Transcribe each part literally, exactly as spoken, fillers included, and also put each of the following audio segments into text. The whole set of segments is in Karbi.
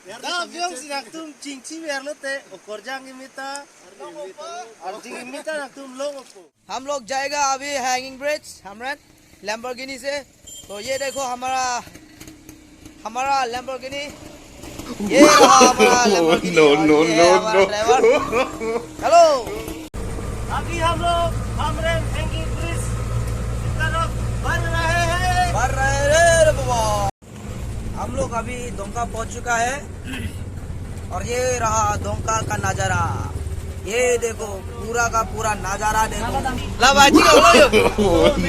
Dak abiong si nangtum chingchi verlo te, okorjang imita, arjing imita nangtum long opo. हम लोग जाएगा अभी hanging bridge, हमरे लैम्बोर्गिनी से। तो ये देखो हमारा, हमारा लैम्बोर्गिनी। ये रहा हमारा लैम्बोर्गिनी। No, और no, ये no, हमारा no। ड्राइवर। हेलो। अभी हम लोग हमरे हैंगिंग ब्रिज की तरफ बढ़ रहे हैं। बढ़ रहे रे, रे बाबा। हम लोग अभी दोंका पहुंच चुका है और ये रहा दोंका का नजारा। ये देखो, पूरा का पूरा नजारा देखो। Labaji ko lo yo।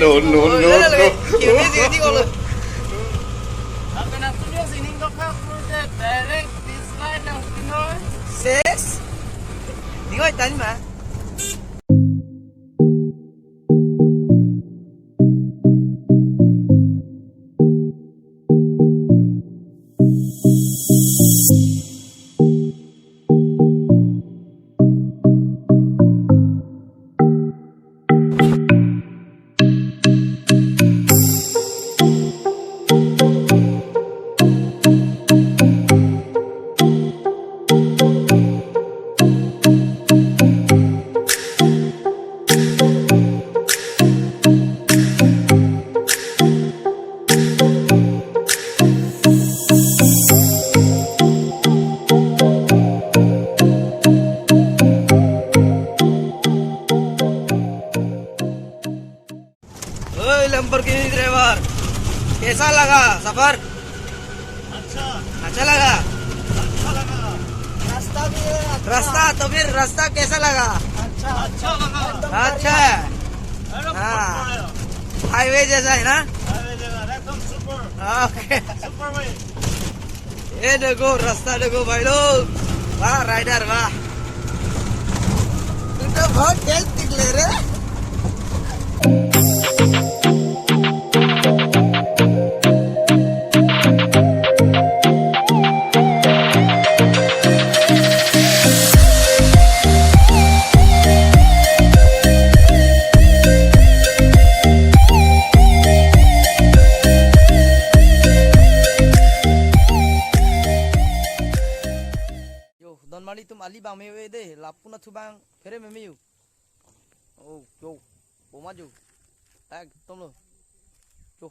No, no, no, no। Kiri sini ko lo। Ses. Ningo tani ma. ओए लैम्बोर्गिनी ड्राइवर, कैसा लगा सफर? अच्छा। अच्छा लगा? अच्छा लगा। रास्ता भी है अच्छा। रास्ता तो फिर रास्ता कैसा लगा? अच्छा। अच्छा लगा। एकदम अच्छा बढ़िया। है। एकदम हाँ। बढ़िया। हाईवे जैसा है ना? हाईवे जैसा, एकदम सुपर। ओके। सुपर वे। ये देखो, रास्ता देखो भाई लोग। वाह, राइडर, वाह। तू तो बहुत तेज निकले रे। Yo, don mali tum ali bang me ve de, lapu na thu bang phere me me yo. Oh, yo, boma yo. Ekdom lo. Yo,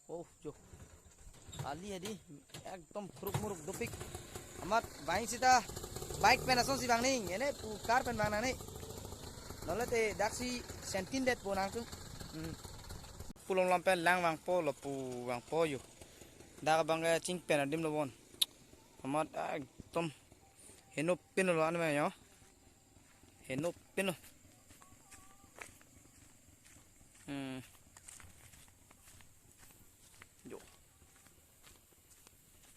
oh, yo. Ali hedi, ekdom khuruk muruk dopik. Amat bang sita bike pen ason si bang ning, ene pu car pen bang nang ni. Nole te daksi sentin det po nang tu. Hmm. Pulom lam pen lang vangpo, lapu vangpo yo. Dak abang ke ching pen adim lo bon. Amat ekdom heno pin lo an me yo. Heno pin lo. Hmm. Yo.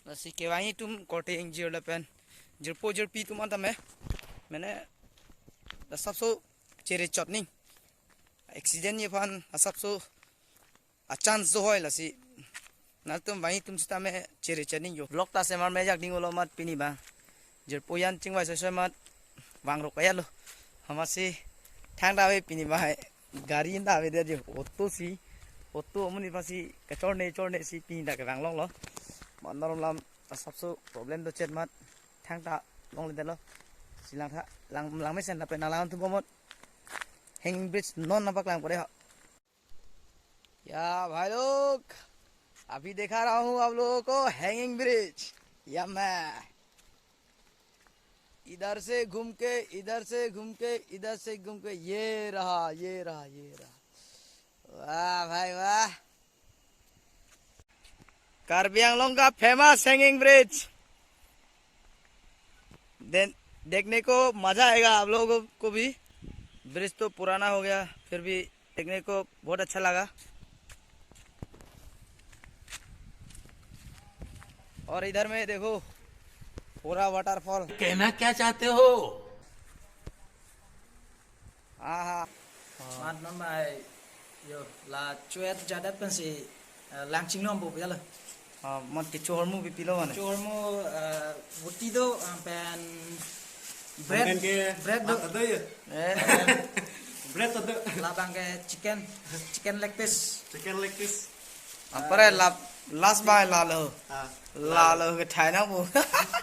Lasi kevangji atum korte ingjir lapen jirpo jirpi atum anta me. Mene asapso chere chot ning. Accident ji aphan asapso a chance do hoi lasi. Nangtum vangji atum sitame chere chot ning yo. Vlog ta semar mejak ding olo mat pini bang. Jirpo jan chingvai soi soi mat vang rok kaya lo. Hamasi thang ta ave pini bang. Gari ta ave dia jo. Auto si. Auto amonit aphan si kachorne chorne si pini ta kevang long lo. Mat narom lam asapso problem do chet mat. Thang ta longle det lo. Si lang tha lang lang mesen lapen nang lang thu bomot. Hanging bridge non nangpaklang pore ha. या भाई लोग, अभी दिखा रहा हूँ आप लोगों को हैंगिंग ब्रिज। या मैं इधर से घूम के, इधर से घूम के, इधर से घूम के, ये रहा, ये रहा, ये रहा। वाह भाई वाह। कार्बी आंगलोंग का फेमस हैंगिंग ब्रिज। देन देखने को मजा आएगा आप लोगों को भी। ब्रिज तो पुराना हो गया, फिर भी देखने को बहुत अच्छा लगा। और इधर में देखो, पूरा वाटरफॉल। कहना क्या चाहते हो? हाँ, हाँ। Mat non bai yo la chuet jadat pensi, eh, lang chingnom po ya lo. Ah, mat kecho hormu pipi lo mane. Kecho hormu, eh, roti do, ah, pen bread. Pen ke bread do. Mat ada ya? Eh. Bread ada. Labang ke chicken, chicken leg piece. Chicken leg piece. Ampara lap Last bang lalo. Ah. Lalo kethai nangpo.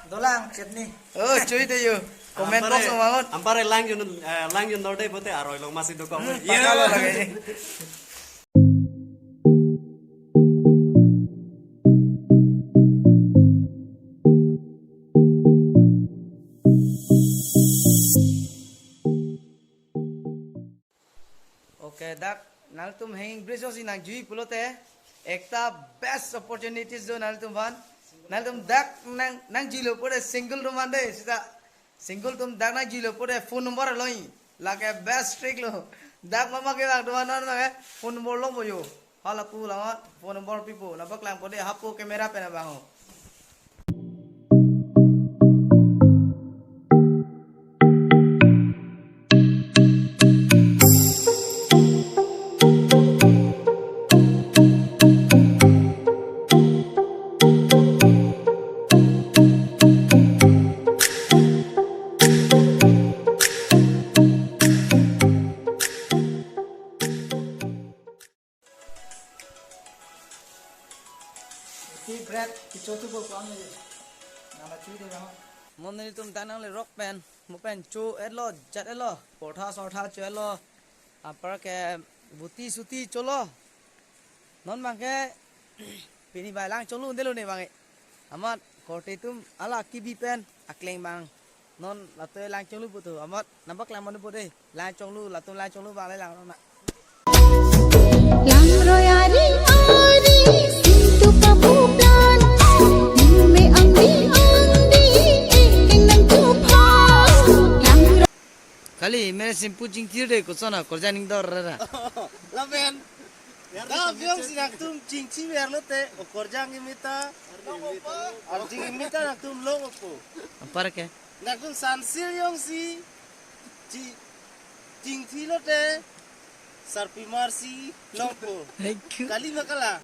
Dolang chutney. Oh, chui de yo. Comment box lo mangot. Ampare lang jun, eh, lang jun dorde bote aroi long masi do kong. Hmm, pakalo lagi. Okay, dak nangtum hanging bridge si nangjui pulote ekta best opportunities do nangtum aphan. Nangtum dak nang nangjuilo pute single atum aphan de sita single atum dak nangjuilo pute phone number loi. Lake best trick lo. Dak mama ke dak atum aphan non ke phone number longpo yo. Hala pu langot phone number pipo. Nangpaklang pute hapu camera pen abang ho. Iti bread kichotu bo kuang ni. Nana chui de bang. Mon nelitum dak nanglerok pen, mo pen cho-etlo, jat-etlo, portha sortha cho-etlo. Apar ke buti suti cholo. Non bang ke pini bai lang cholo undelo ne bang ke. Amat korte atum hala kebi pen akleng bang. Non latum lang cholo putu. Amat nangpaklang mane pute. Lang cholo, latum lang cholo bang le lang rona. Langroi ari ari sintu pabu plan. Ningme angdi angdi ekeng nangtupha. Langroi. Kali mere simpu chingthir de kusona korja ning dor ra. Lapen. Da biong si nangtum chingchi verlote okorjang imita. Arjing imita nangtum longpo. Apar ke? Nangtum sansil yong si chi chingthi lote sarpi marsi longpo. Thank you. Kali ma kala.